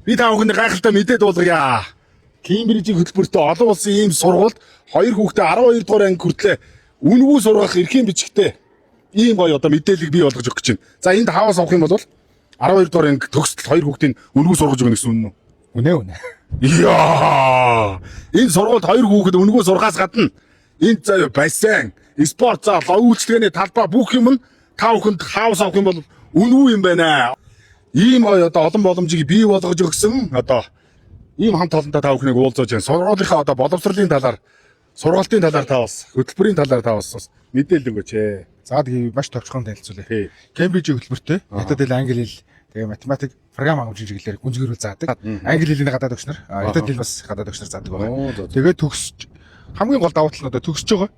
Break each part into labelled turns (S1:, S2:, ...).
S1: Би та бүхэнд гайхалтай мэдээ дуулгая. Кембрижийн хөтөлбөртөө олон улсын ийм сургуульд хоёр хүүхдээ 12 дугаар анги хүртлээр үнэгүй сургах эрхийн бичгтээ ийм гоё одоо мэдээллийг бий болгож өгөх гэж байна. За, энд house авах юм бол 12 дугаар анги төгсөлт хоёр хүүхдийн үнэгүй сургаж өгнө гэсэн үнэн үү?
S2: Үнэ, үнэ.
S1: Яа! Энэ сургуульд хоёр хүүхэд үнэгүй сурахаас гадна энд заяа бассейн, спорт зал, үйлчилгээний талбай бүх юм нь та бүхэнд house авах юм бол үнэгүй юм байна. Ийм гоё одоо олон боломжийг бий болгож өгсөн одоо ийм хамт олонтой та бүхнийг уулзаж байна. Сургуулийнхаа одоо боловсролын талаар, сургалтын талаар та бас, хөтөлбөрийн талаар та бас мэдээлэл өгөөч ээ.
S2: За, тэгээ маш товчхон танилцуулъя.
S1: Тий.
S2: Кембрижийн хөтөлбөртэй хятад хэл, англи хэл, тэгээ математик, програм хангамжийн чиглэлээр гүнзгийрүүл заадаг. Англи хэлний гадаад өгч нар, хятад хэл бас гадаад өгч нар заадаг
S1: Оо,
S2: байгаа.
S1: за, за.
S2: Тэгээд төгсөж, хамгийн гол давуу тал нь одоо төгсөж байгаа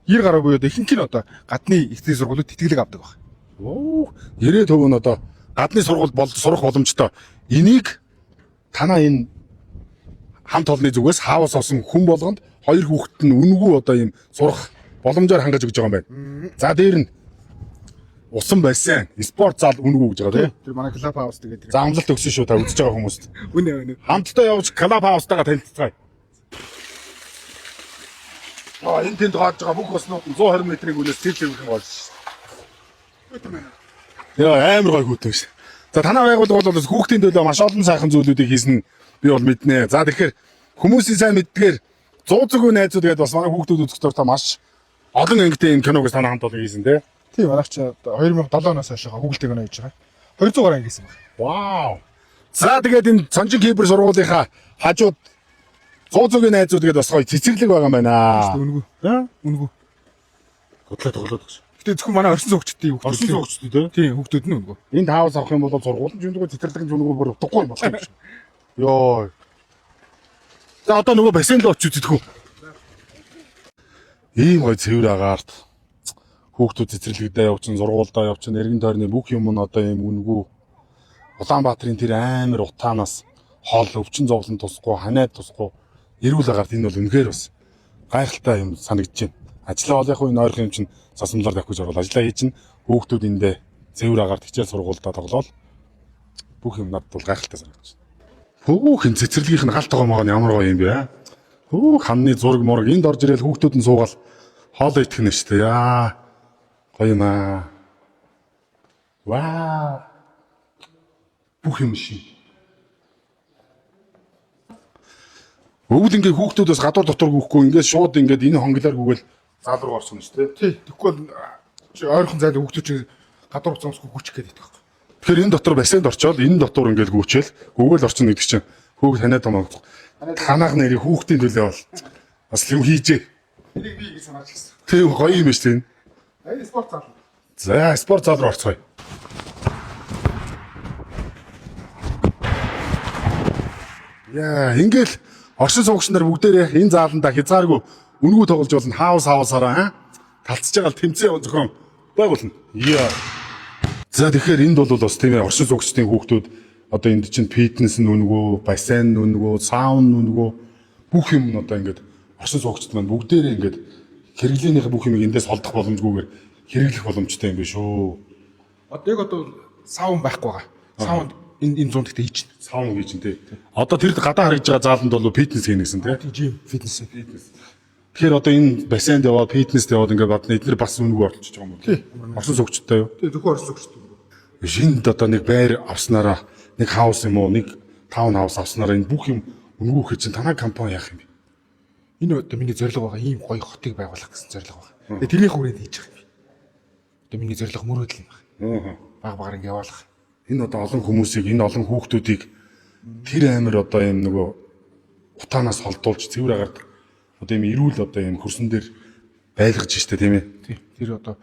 S2: 90 гаруй буюу ихэнх нь одоо гадны их эзний сургуулиуд тэтгэлэг авдаг байна.
S1: Оо, 90% нь одоо гадны сургуульд бол сурах боломжтой. Энийг танаа энэ хамт олонны зүгээс house авсан хүн болгонд хоёр хүүхэд нь үнэгүй одоо ийм сурах боломжоор хангаж өгч байгаа юм байна. За, дээр нь усан бассейн, спорт зал үнэгүй гэж байгаа, тийм.
S2: Тэр манай club house тэгээд тэр.
S1: За, амлалт өгсөн шүү та үзэж байгаа хүмүүст.
S2: Үнэ, үнэ.
S1: Хамтдаа явж club house-тайгаа танилцгаая. Аа, энэ тэнд хааж байгаа бүх уснууд нь 120 метрийн үнээс тэр цэвэрхэн болж шээ. Яа, амар гоё хүүтэн шээ. За, танаа байгууллага бол бас хүүхдийн төлөө маш олон сайхан зүйлүүдийг хийсэн нь би бол мэднэ. За, тэгэхээр хүмүүсийн сайн мэддгээр 100 зүгөө найзууд гэдээ бас манай хүүхдүүд үзэх дуртай маш олон ангитай юм киног танаа хамт олон хийсэн, тий.
S2: Тийм, манайх чи одоо 2007 оноос хойш хүүхэлтэй кино хийж байгаа. 200 гаруй анги хийсэн байна.
S1: Вау. За, тэгээд энэ Цонжин Кибер сургуулийнхаа хажууд 100 зүгийн найзууд гэдээ бас гоё цэцэрлэг байгаа юм байна.
S2: Үнэгүй.
S1: Аа?
S2: Үнэгүй.
S1: Бодлоо тоглоод байгаа.
S2: Гэтэ зөвхөн манай орчин суугчдын хүүхдүүд.
S1: Орчин суугчдын, тий?
S2: Тийм, хүүхдүүд нь үнэгүй.
S1: Энд house авах юм бол сургууль нь үнэгүй, цэцэрлэг нь үнэгүй, бүр утгагүй юм болох юм шиг. Йоо. За, одоо нөгөө бассейн руу очиж үздэг үү? Ийм гоё цэвэр агаарт хүүхдүүд цэцэрлэгдээ явчихсан, сургуульдаа явчихсан, эргэн тойрны бүх юм нь одоо ийм үнэгүй. Улаанбаатарын тэр амар утаанаас хол, өвчин зовлон тусахгүй, ханиад тусахгүй эрүүл агаарт энэ бол үнэхээр бас гайхалтай юм санагдаж байна. Ажлаа бол яг хуу энэ ойрхон юм чинь сасамлаар давхиж орвол ажлаа хийж чинь хүүхдүүд эндээ цэвэр агаарт хичээл сургуульдаа тоглоол бүх юм надад бол гайхалтай санагдаж байна. Хөөх, энэ цэцэрлэгийнх нь гал тогоо могоо нь ямар гоё юм бэ? Аа? Хөөх, ханны зураг мураг энд орж ирэл хүүхдүүд нь суугаал хоолоо идэх нь шүү дээ. Яа. Гоё юм аа. Вау. Бүх юм шин. Өвөл ингээ хүүхдүүд бас гадуур дотор гүйхгүй, ингээд шууд ингээд энэ хонглоор гүгээл зал руу орсон шүү дээ.
S2: Тий. Тэгэхгүй бол чи ойрхон зайд хүүхдүүд чи гадуур зомсгүй гүчих гээд идэх байхгүй.
S1: Тэгэхээр энэ дотор бассейнд орчоол энэ дотор ингээд гүйчээл гүгээл орчин гэдэг чинь хүүхд таниад томоо. Танаах нэрийг хүүхдийн төлөө бол бас юм хийжээ.
S2: Энийг би ингэ санааж ирсэн.
S1: Тийм, гоё юм шүү дээ.
S2: Энэ спорт зал.
S1: За, спорт зал руу орцгоё. Яа, ингээл оршин суугч нар бүгдээрээ энэ зааландаа хязгааргүй үнэгүй тоглож болно. House house-аараа аа. Талцж байгаа л тэмцээн яваа зохион байгуулна. Яа. За, тэгэхээр энд бол бас тийм ээ, оршин суугчдын хүүхдүүд одоо энд чинь фитнес нь үнэгүй, бассейн нь үнэгүй, саун нь үнэгүй, бүх юм нь одоо ингээд оршин суугчд маань бүгдээрээ ингээд хэрэглээнийхээ бүх юмыг эндээс холдох боломжгүйгээр хэрэглэх боломжтой юм биш үү?
S2: Одоо яг одоо саун байхгүй байгаа. Саунд энэ зуун гэхдээ хийж байна.
S1: Саун хийж чинь тий. Одоо тэр гадаа харагдж байгаа зааланд бол фитнес хийнэ гэсэн, тий.
S2: Тийм, gym, фитнес.
S1: Тэгэхээр одоо энэ бассейнд яваад, фитнест яваад ингээд бадна эднэр бас үнэгүй оролцож байгаа юм уу?
S2: Тий.
S1: Оршин суугчдтай юу?
S2: Тийм, зөвхөн оршин суугчд.
S1: Шинд одоо нэг байр авснараа, нэг house юм уу, нэг town house авснараа энэ бүх юм үнэгүй хэ чинь танай компани яах юм бэ?
S2: Энэ одоо миний зорилго байгаа. Ийм гоё хотыг байгуулах гэсэн зорилго байгаа. Тэгээ тэрний хүрээнд хийж байгаа юм. Одоо миний зорилго мөрөөдөл юм байна. Баг багаар ингэ явуулах.
S1: Энэ одоо олон хүмүүсийг, энэ олон хүүхдүүдийг тэр амир одоо юм нөгөө утаанаас холдуулж цэвэр агаарт одоо юм эрүүл одоо юм хөрсөн дээр байлгаж штэ, тийм ээ.
S2: Тий. Тэр одоо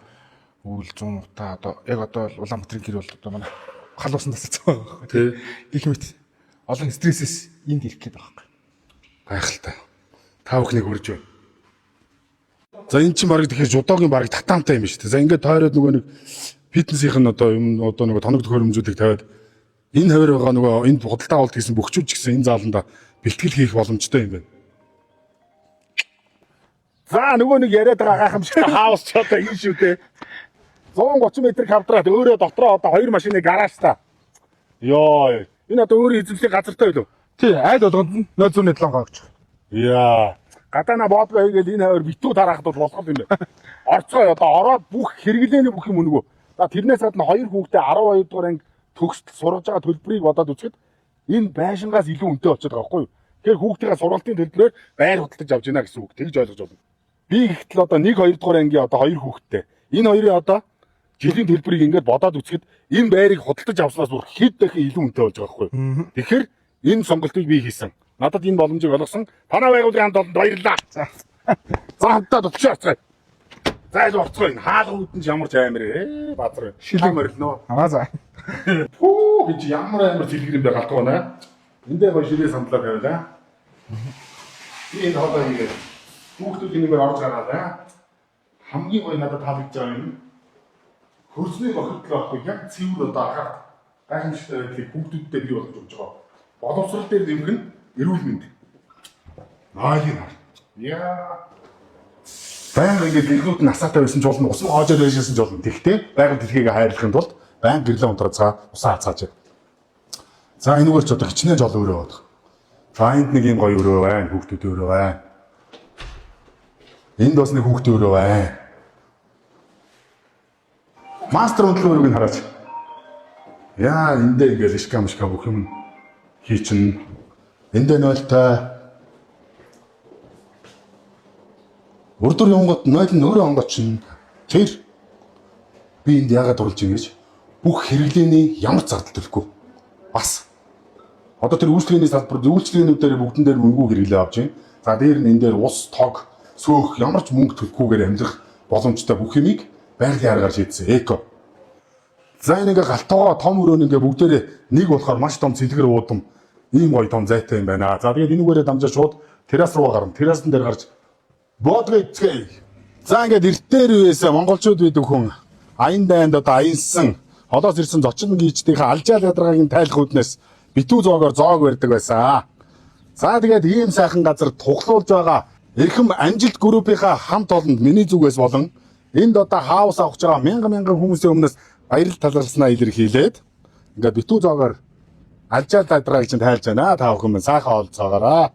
S2: өвөл зүүн утаа одоо яг одоо Улаанбаатарын гэр бол одоо манай хал усан тасалцсан байгаа байхгүй.
S1: Тий.
S2: Гэх мэт олон стрессээс энд ирэх гээд байгаа байхгүй.
S1: Гайхалтай. Та бүхнийг урьж байна. За, энэ чинь баг тэгэхээр жудогийн баг татамтай юм шүү дээ. За, ингээд тойроод нөгөө нэг фитнесийнх нь одоо юм одоо нөгөө тоног төхөөрөмжүүдийг тавиад энэ хавар байгаа нөгөө энд худалдаа авалт хийсэн бөхчүүд ч гэсэн энэ зааланда бэлтгэл хийх боломжтой юм байна. За, нөгөө нэг яриад байгаа гайхамшигтай house ч одоо энэ шүү дээ. 130 метр квадрат өөрөө дотроо одоо хоёр машины гаражтай. Йоо. Энэ одоо өөрийн эзэмшлийн газартай байлуу.
S2: Тий, айл болгонд нь 0.7 гоо гэж.
S1: Яа. Гадаана боодгоо хийгээл энэ хавар битүү тараахад бол болох юм байна. Орцгоо одоо ороод бүх хэрэглээний бүх юм өнгөө. За тэрнээс гадна хоёр хүүхдээ 12 дугаар анги төгсөл сургаж байгаа төлбөрийг бодоод үзэхэд энэ байшингаас илүү үнэтэй болчиход байгаа байхгүй юу? Тэгэхээр хүүхдийнхээ сургалтын төлбөрөөр байр худалдаж авч байна гэсэн үг. Тэгж ойлгож байна. Би ихтэл одоо 1 2 дугаар ангийн одоо хоёр хүүхэдтэй. Энэ хоёрын одоо жилийн төлбөрийг ингээд бодоод үзэхэд энэ байрыг худалдаж авснаас бүр хэд дахин илүү үнэтэй болж байгаа байхгүй юу? Тэгэхээр энэ сонголтыг би хийсэн. Надад энэ боломжийг олгосон танай байгууллагын хамт олонд баярлалаа. За. За хамтдаа дутчих орцгоё. За илүү орцгоё. Энэ хаалга үүдэн ч ямар ч амар ээ базар. Шилэг морилно.
S2: Аа за.
S1: Пүү гэж ямар амар цэлгэр юм бэ галтгаа байна. Эндээ гоё ширээ сандлаа тавиалаа. Би энэ хоолой хийгээд хүүхдүүд энэгээр орж гаргаад аа. Хамгийн гоё надад таалагдж байгаа юм. Хөрсний бохирдол байхгүй яг цэвэр одоо агаар гайхамшигтай байдлыг хүүхдүүдтэй бий болгож өгч байгаа. Боловсрол дээр нэмэх нь эрүүл мэнд. Нойлын хар. Яа. Байнга ингээд гэргүүд нь асаатай байсан ч болно, усан хоожоод байжсэн ч болно. Тэгтээ байгаль дэлхийг хайрлахын тулд байнга гэрлээ унтраацгаа усаа хацгааж. За энэгээр ч одоо хичнээн жол өрөө бодох. За энд нэг юм гоё өрөө байна, хүүхдүүдийн өрөө байна. Энд бас нэг хүүхдийн өрөө байна. Мастер унтлын өрөөг нь хараач. Яа, эндээ ингээл шка мшка бүх юм хийчин. Эндээ нойлтой. Урдур явангот нойл нь өөрөө онгоч чинь тэр би энд яагаад дурлж ийн гэж бүх хэрэглээний ямар ч зардал төлөхгүй. Бас одоо тэр үйлчлэгээний салбар үйлчлэгээнүүдээр бүгдэн дээр мөнгөө хэрэглээ авч байна. За дээр нь энэ дээр ус, тог, сөөх ямар ч мөнгө төлөхгүйгээр амьдрах боломжтой бүх юмыг байгалийн аргаар шийдсэн. Эко. За энэ ингээ галтгоо том өрөө нь ингээ бүгдээрээ нэг болохоор маш том цэлгэр уудам ийм гоё том зайтай юм байна. За тэгээд энүүгээрээ дамжаа шууд террас руу гарна. Террасан дээр гарч боодгоо ицгээе. За ингээд эртээр үеэс монголчууд бид бүхэн аян дайнд одоо аянсан холоос ирсэн зочин гийчдийнхээ алжаал ядаргааг нь тайлах үүднээс битүү зоогоор зоог барьдаг байсан. За тэгээд ийм сайхан газар туглуулж байгаа эрхэм амжилт группийнхаа хамт олонд миний зүгээс болон энд одоо хаус авах гэж байгаа мянган мянган хүмүүсийн өмнөөс баярлал талархснаа илэрхийлээд ингээд битүү зоогоор алжаал ядаргааг чинь тайлж байна. Та бүхэн минь сайхан олцоогоорой.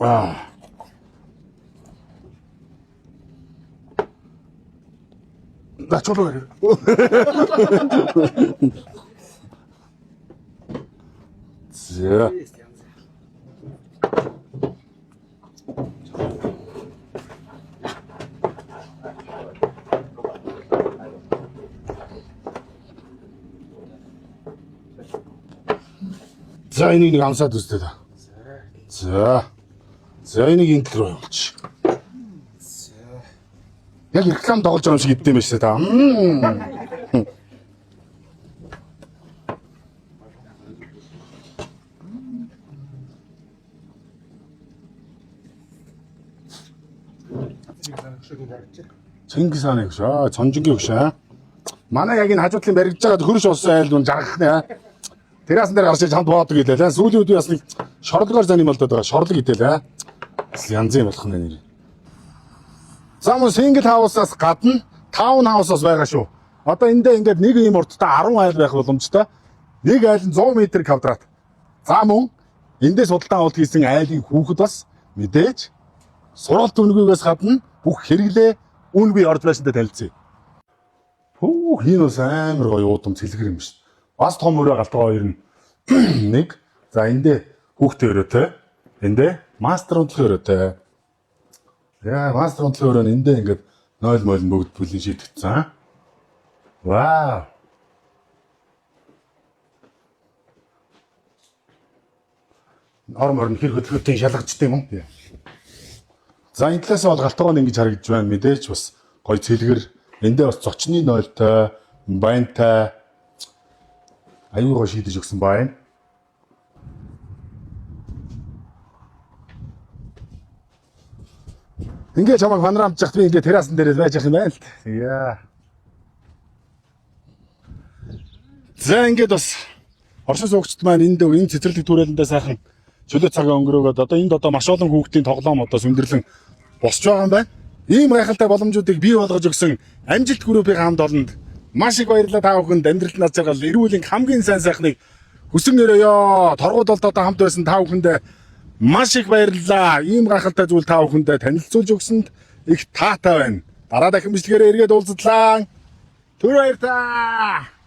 S1: Аа. За чулуу барь. За. За энийг нэг амсаад үзтээ та. За. За энийг энэ тал руу явуулчих. Яг реклам тоглож байгаа юм шиг идэм байж та. Мм. Чингис хааны хөш аа, цонжингийн хөш аа. Манай яг энэ хажуудлын баригдаж байгаа хөрш болсон айл нүн жаргах нэ. Террасан дээр гарч иж хамт боодог гэлээ. Сүүлийн үед бас нэг шорлогоор зан юм болдод байгаа. Шорлог идэлээ. Янз юм болох нэ нэр. За мөн single house-аас гадна town house-аас байгаа шүү. Одоо эндээ ингээд нэг ийм урттай 10 айл байх боломжтой. Нэг айл нь 100 м квадрат. За мөн эндээс худалдан авалт хийсэн айлын хүүхэд бас мэдээж сургалт үнэгүйгээс гадна бүх хэрэглээ үнэгүй орж байшинтай танилцъя. Пүүх энэ бас амар гоё уудам цэлгэр юм шүү. Бас том өрөө галтгаа хоёр нь нэг. За эндээ хүүхдийн өрөөтэй. Эндээ мастер унтлахын өрөөтэй. Яа, мастер унтлахын өрөө нь эндээ ингээд 0 мойл бүгд бүлэн шийдэгдсэн. Вау. Ор морь нь хэр хөдөлгөөтэй шалгацтай юм уу? За энэ талаас бол галтгоо нь ингэж харагдж байна. Мэдээж бас гоё цэлгэр. Эндээ бас зочны нойлтой, байнтай аюу гоо шийдэж өгсөн байна. Ингээ чамайг панорамд жахт би ингээ террасан дээр байж явах юм байна л. Яа. За ингээд бас оршин суугчд маань энд энэ цэцэрлэг түрээлэндээ сайхан чөлөө цагаа өнгөрөөгөөд одоо энд одоо маш олон хүүхдийн тоглоом одоо сүндэрлэн босч байгаа юм байна. Ийм гайхалтай боломжуудыг бий болгож өгсөн Амжилт группийн хамт олонд маш их баярлалаа. Та бүхэнд амьдралд над жаргал, эрүүл хамгийн сайн сайхныг хүсэн өрөөё. Торгууд болтоотой хамт байсан та бүхэндээ маш их баярлалаа. Ийм гайхалтай зүйл та бүхэндээ танилцуулж өгсөнд их таатай байна. Дараа дахин бичлэгээрээ эргээд уулзтлаа. Түр баяртай.